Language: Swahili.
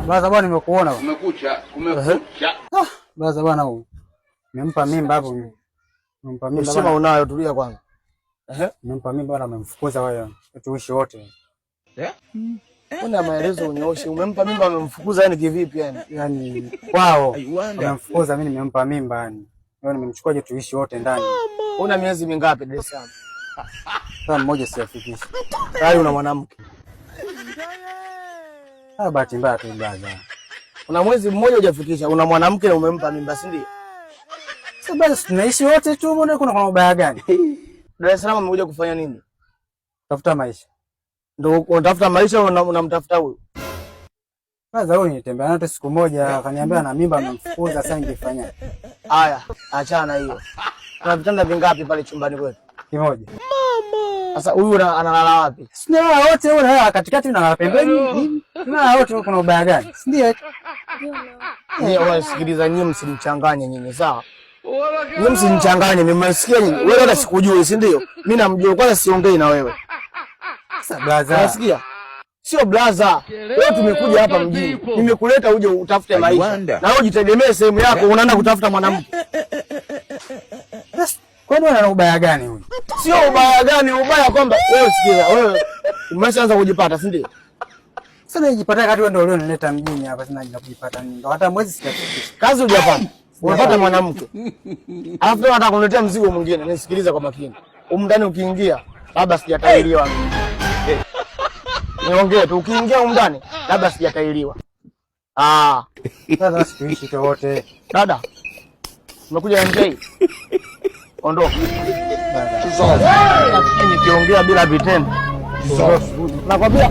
Brother bwana, nimekuona bwana. Kumekucha, kumekucha. Ah, brother bwana huyu. Nimempa mimba hapo. Nimempa mimba Heshima bwana. unayo, tulia kwanza. Ehe. Nimempa mimba bwana, amemfukuza wewe. Tuishi wote. Una maelezo unyooshe. Umempa mimba amemfukuza, yani kivipi yani? Yaani kwao amemfukuza, mimi nimempa mimba yani. Leo nimemchukua je tuishi wote ndani. Una miezi mingapi Dar es Salaam? Sasa mmoja siafikisha. Tayari una mwanamke. Ah, bahati mbaya tu, brother. Una mwezi mmoja hujafikisha, una mwanamke na umempa mimba, si ndio? Sasa basi tunaishi wote tu, mbona kuna ubaya gani? Dar es Salaam umekuja kufanya nini? Tafuta maisha. Ndio unatafuta maisha, unamtafuta huyu? Brother, huyu nitembea naye siku moja akaniambia na mimba amemfukuza, sasa ningefanya. Haya, achana na hiyo. Kuna vitanda vingapi pale chumbani kwetu? Kimoja. Sasa huyu analala wapi? Si tunalala wote, wewe unalala katikati, unalala pembeni. Tunalala wote, kuna ubaya gani? Si ndio? Nyie wasikiliza, nyie msimchanganye nyinyi, sawa? Nyie msimchanganye, nimesikia nyinyi. Wewe hata sikujui, si ndio? Mimi namjua, kwanza siongei na wewe. Sasa brother. Unasikia? Sio blaza. Wewe tumekuja hapa mjini. Nimekuleta uje utafute maisha. Na wewe ujitegemee sehemu yako, unaenda kutafuta mwanamke. Kwani ana ubaya gani huyu? Sio ubaya gani, ubaya kwamba wewe, sikiza, wewe umeshaanza kujipata, si ndio? Sasa nijipata kati wewe ndio ulionileta mjini hapa, sina haja kujipata nini. Ndio hata mwezi sijafikisha. Kazi hujapata. Unapata mwanamke. Alafu tena unataka kuniletea mzigo mwingine. Nisikilize kwa makini. Humu ndani ukiingia, labda sijatahiriwa. Niongee tu, ukiingia humu ndani, labda sijatahiriwa. Ah, Sasa situishi tu wote. Dada. Umekuja NJ. Ondoka. Nafikiri nikiongea bila vitendo. Nakwambia.